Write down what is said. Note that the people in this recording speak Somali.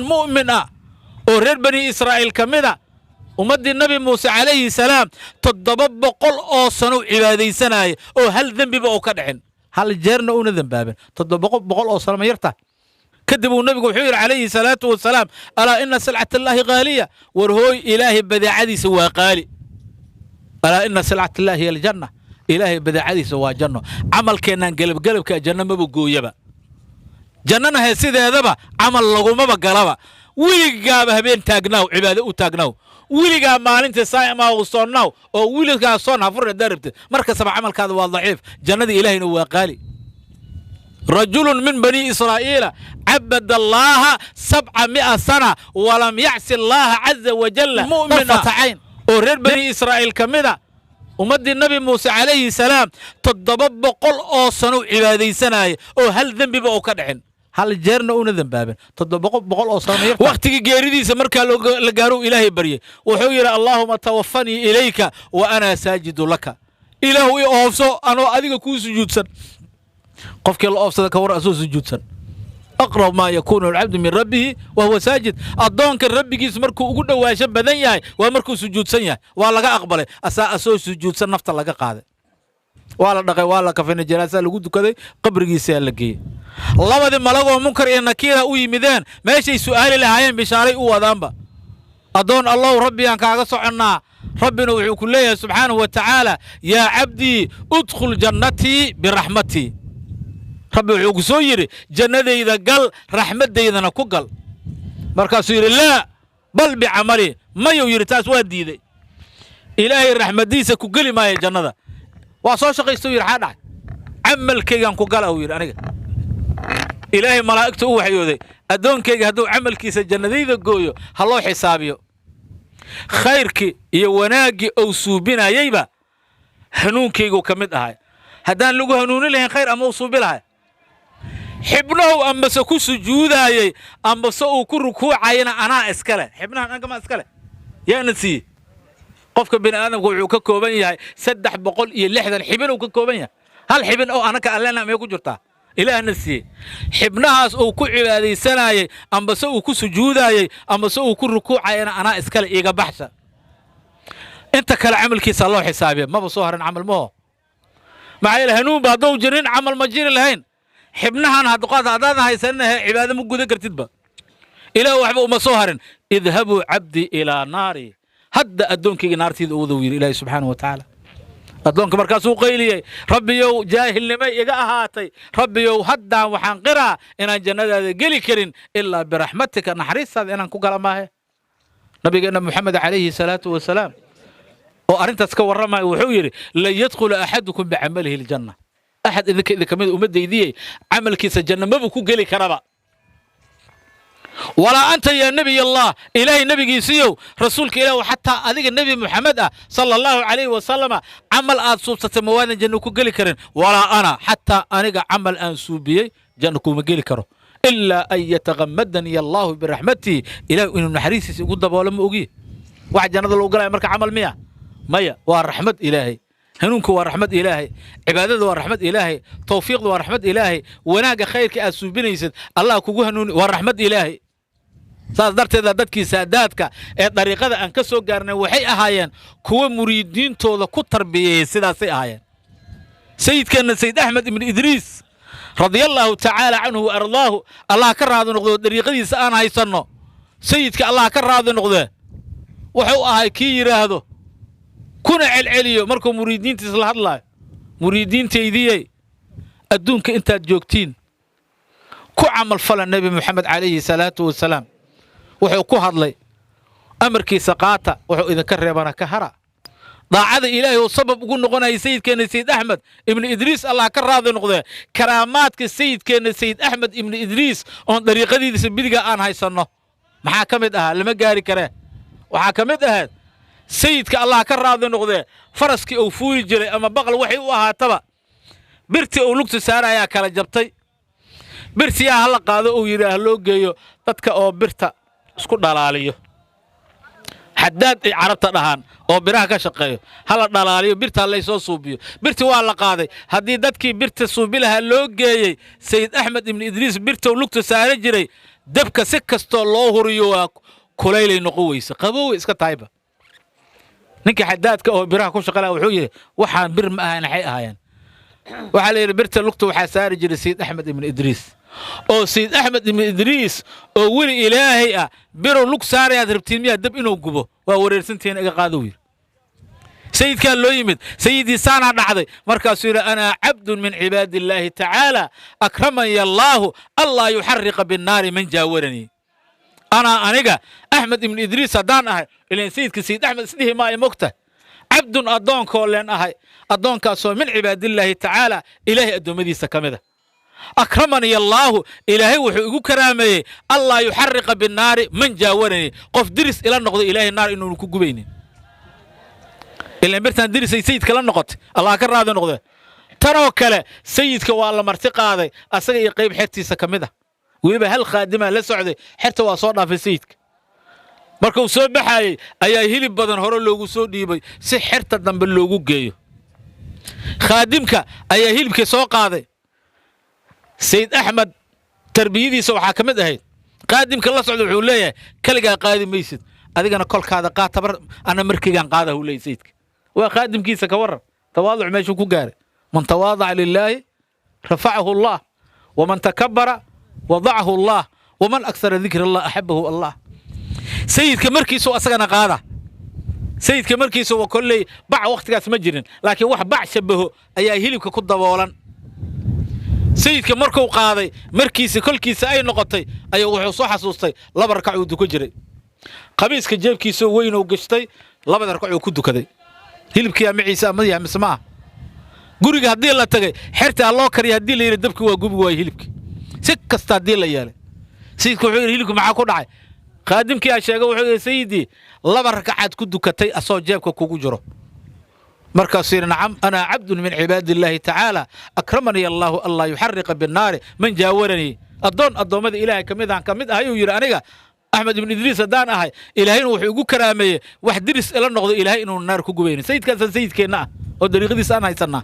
Mu'min ah oo reer Bani Israa'iil ka mid a, ummaddii Nabi Muuse calayhi salaam, 700 oo sano cibaadaysanaya oo hal dembiba uu ka dhicin, hal jeerna uuna dembaabin. 700 oo sano ma yarta? Kadib uu Nabigu wuxuu yidhi calayhi salaatu wasalaam: "Alaa ina silcat allaahi qaaliya." War hooy, Ilaahay badeecadiisa waa qaali. "Alaa ina silcat illaahi aljanna." Ilaahay badeecadiisa waa janno. Camalkeennaan gelabgelabka janno maba gooyaba, jannana he sideedaba camal lagumaba galaba. Weligaaba habeen taagnaaw, cibaado u taagnaaw, weligaa maalintii saa'imaaw, soonnaaw, oo weligaa soon hafur haddaa rabtid, mar kastaba camalkaada waa daciif. Jannada Ilaahayna waa qaali. رجل من بني إسرائيل عبد الله 700 سنة ولم يعص الله عز وجل مؤمن عين oo reer Bani Israa'iil ka mid a, ummaddii Nabi Muuse calayhi salaam, 700 oo sano cibaadaysanaya oo hal dembiba uu ka dhicin, hal jeerna uuna dembaabin. 700 oo sano. Wakhtigii geeridiisa markaa la gaaro, Ilaahay baryay. Wuxuu yidhi: "اللهم توفني إليك وأنا ساجد لك." Ilaahu, i oofso anoo adiga kuu sujuudsan. Qofkii la oofsada ka war asoo sujuudsan? أقرب ما يكون العبد من ربه وهو ساجد. Addoonka rabbigiis markuu ugu dhowaasho badan yahay waa markuu sujuudsan yahay. Waa laga aqbalay. Asaa asoo sujuudsan nafta laga qaaday. Waa la dhaqay, waa la kafinay, janaasaa lagu dukaday, qabrigiisaa la geeyey. Labadii malagoo Munkar iyo Nakiira u yimideen. Meeshay su'aali lahaayeen bishaaray u wadaanba: "Addoon Allow, Rabbiyaan kaaga soconnaa. Rabbina wuxuu ku leeyahay subxaanahu wa tacaala: 'Yaa cabdii, udkhul jannatii biraxmatii.' Rabbi wuxuu ku soo yidhi: 'Jannadayda gal, raxmaddaydana ku gal.'" Markaasuu yidhi: "لا، بل بعملي." Mayuu yidhi, taas waa diiday. Ilaahay raxmaddiisa ku geli maayo jannada, waa soo shaqaysta. Yidhi: "Xaa dhacay? Camalkaygaan ku gala," uu yidhi aniga. Ilaahay malaa'igta u waxyooday: "Addoonkayga hadduu camalkiisa jannadayda gooyo, ha loo xisaabiyo khayrkii iyo wanaaggii uu suubinayeyba. Hanuunkaygu ka mid ahay. Haddaan lagu hanuunin lahayn, khayr ama uu suubi lahay? Xibnahu ambase ku sujuudaayey ambase uu ku rukuucayana anaa iskale. Xibnahan ankama iskale, yaana siiyey?" Qofka bini aadamka wuxuu ka kooban yahay 360 xibin uu ka kooban yahay. Hal xibin oo anaka aan leenahay may ku jirtaa? Ilaahna siiyey. Xibnahaas uu ku cibaadaysanayey ambase uu ku sujuudayey ambase uu ku rukuucayana anaa iskale, iiga baxsha. Inta kale camalkiisa loo xisaabiya. Maba soo harin camal maho. Maxaa yeele, hanuunba hadduu jirin, camal ma jiri lahayn. Xibnahan hadqaad haddaadan haysanina, cibaado ma gudan kartidba. Ilaah waxba uma soo harin. "اذهبوا عبدي إلى ناري." Hadda addoonkayga naartiida u wada, yidhi Ilaahi subxaanahu wa tacaala. Addoonka markaasuu qayliyey: "Rabbiyow, jaahilnimay iga ahaatay. Rabbiyow, haddaan waxaan qiraa inaan jannadaada geli karin ilaa biraxmatika, naxariistaada inaan ku gala maahe." Nabigeenna Moxamed calayhi salaatu wasalaam oo arrintaas ka warramaya wuxuu yidhi: "لن يدخل أحدكم بعمله الجنة." Axad idinka idinka mid ummaddaydiyey camalkiisa janno maba ku geli karaba. "ولا أنت يا نبي الله." Ilaahay nebigiisiiyow, rasuulka Ilaah, xataa adiga Nebi Moxamed ah sala Allahu calayhi wasalama, camal aad suubsatay ma waadan janno ku geli karin. "ولا أنا." Xataa aniga camal aan suubiyey janno kuma geli karo. "إلا أن يتغمدني الله برحمته." Ilaah inuu naxariistiisa igu daboolo ma ogiye. Waxa jannada lagu galaya marka camal miya? Maya, waa raxmad Ilaahay. Hanuunka waa raxmad Ilaahay, cibaadada waa raxmad Ilaahay, tawfiiqda waa raxmad Ilaahay, wanaagga khayrka aad suubinaysid Allah kugu hanuuni waa raxmad Ilaahay. Saas darteeda dadkii saadaadka ee dariiqada aan ka soo gaarnay waxay ahaayeen kuwa muriidiintooda ku tarbiyeeyey. Sidaasay ahaayeen. Sayidkeenna Sayid Axmed Ibnu Idriis رضي الله تعالى عنه وأرضاه, Allah ka raadi noqdo, dariiqadiisa aan haysanno, sayidka Allah ka raadi noqdee, wuxuu ahay kii yidhaahdo kuna celceliyo markuu muriidiintiisa la hadlaayo: "Muriidiintaydiyey, adduunka intaad joogtiin ku camal fala Nebi Moxamed calayhi salaatu wasalaam wuxuu ku hadlay, amarkiisa qaata, wuxuu idinka reebana ka hara." Daacada Ilaahay oo sabab ugu noqonaya sayidkeenna Sayid Axmed Ibnu Idriis, Allah ka raadi noqdee, karaamaadka sayidkeenna Sayid Axmed Ibnu Idriis oon dariiqadiisa bidiga aan haysanno maxaa ka mid ahaa? Lama gaari karee. Waxaa ka mid ahayd, sayidka Allah ka raadi noqdee, faraskii uu fuuli jiray ama baqal waxay u ahaataba, birtii uu lugta saarayaa kala jabtay. Birtiyaa hala qaado, uu yidhi, ha loo geeyo dadka oo birta isku dhalaaliyo, xadaad ay Carabta dhahaan, oo biraha ka shaqeeyo. Hala dhalaaliyo birta, laysoo suubiyo. Birti waa la qaaday. Haddii dadkii birta suubi lahaa loo geeyey, Sayid Axmed Ibnu Idriis birtou lugta saari jiray Dabka si kastoo loo huriyo waa kulaylay noqon weyse, qaboway iska tahayba. Ninka xadaadka oo biraha ku shaqalaya wuxuu yidhi, waxaan bir ma ahayn, waxay ahaayeen. Waxaa la yidhi birta lugta waxaa saari jiray Sayid Axmed Ibn Idriis, oo Sayid Axmed Ibn Idriis oo weli Ilaahay ah birow lug saarayaad rabtiin miyaa dab inuu gubo? Waa wareersantihiin, iga qaado, yidhi. Sayidkaa loo yimid, sayidii saanaa dhacday. Markaasuu yidhi, anaa cabdun min cibaadi illaahi tacaala, akramani allaahu allaa yuxariqa binnaari man jaawaranii. Anaa aniga Axmed Ibn Idriis haddaan ahay, ilan sayidka Sayid Axmed isdhihi maayo, mogta, cabdun addoonkoo leen ahay, addoonkaasoo min cibaadillaahi tacaala, Ilaahay addoommadiisa ka mida. Akramani allaahu, Ilaahay wuxuu igu karaameeyey, allaa yuxariqa binnaari man jaawaranii, qof diris ila noqdo Ilaahay naar inuunu ku gubaynin. Ilan birtaan dirisay sayidka la noqotay, Allah ka raadi noqde. Tanoo kale sayidka waa la marti qaaday, asaga iyo qayb xertiisa ka mid ah, weliba hal khaadimaa la socday. Xerta waa soo dhaafay sayidka. Markuu soo baxaayey ayaa hilib badan hore loogu soo dhiibay si xerta dambe loogu geeyo. Khaadimka ayaa hilibkii soo qaaday. Sayid Axmed tarbiyadiisa waxaa ka mid ahayd, qaadimka la socda wuxuu leeyahay, kaligaa qaadi maysid, adigana kolkaada qaad tabar, ana markaygaan qaada, uu leeyahay. Sayidka waa khaadimkiisa. Ka warran tawaaduc meeshuu ku gaaray? Man tawaadaca lilaahi rafacahu Allah, waman takabara wadacahu Allah, waman aksara dikra Allah axabahu Allah. Sayidka markiisuu asagana qaada. Sayidka markiisu waa kolley bac, wakhtigaas ma jirin, laakiin wax bac shabaho ayaa hilibka ku daboolan. Sayidka markuu qaaday markiisa, kolkiisa ay noqotay, ayuu wuxuu soo xasuustay laba rakac uu dukan jiray. Qamiiska jeebkiisoo weyn uu gashtay, labada rakac uu ku dukaday. Hilibkiyaa maciisa ama yahay mise maaha? Guriga haddii la tagay, xerta ha loo kariya haddii la yidhi, dabki waa gubi waayo hilibki si kasta haddii la yeelay. Sayidku wuxuu yidhi, hilibki maxaa ku dhacay? Khaadimkii aa sheegay. Wuxuu yidhi, sayidii, laba rakacaad ku dukatay asoo jeebka kugu jiro. Markaasuu yidhi, nacam, anaa cabdun min cibaadi illaahi tacaala, akramanii allaahu anlaa yuxariqa binnaari man jaawaranii. Addoon addoommada Ilaahay ka mid aan ka mid ahay, uu yidhi, aniga Axmed Ibn Idriis haddaan ahay, Ilaahayna wuxuu igu karaameeyey wax diris ila noqdo Ilaahay inuu naar ku gubaynin. Sayidkaasaan sayidkeenna ah oo dariiqadiisa aan haysannaa.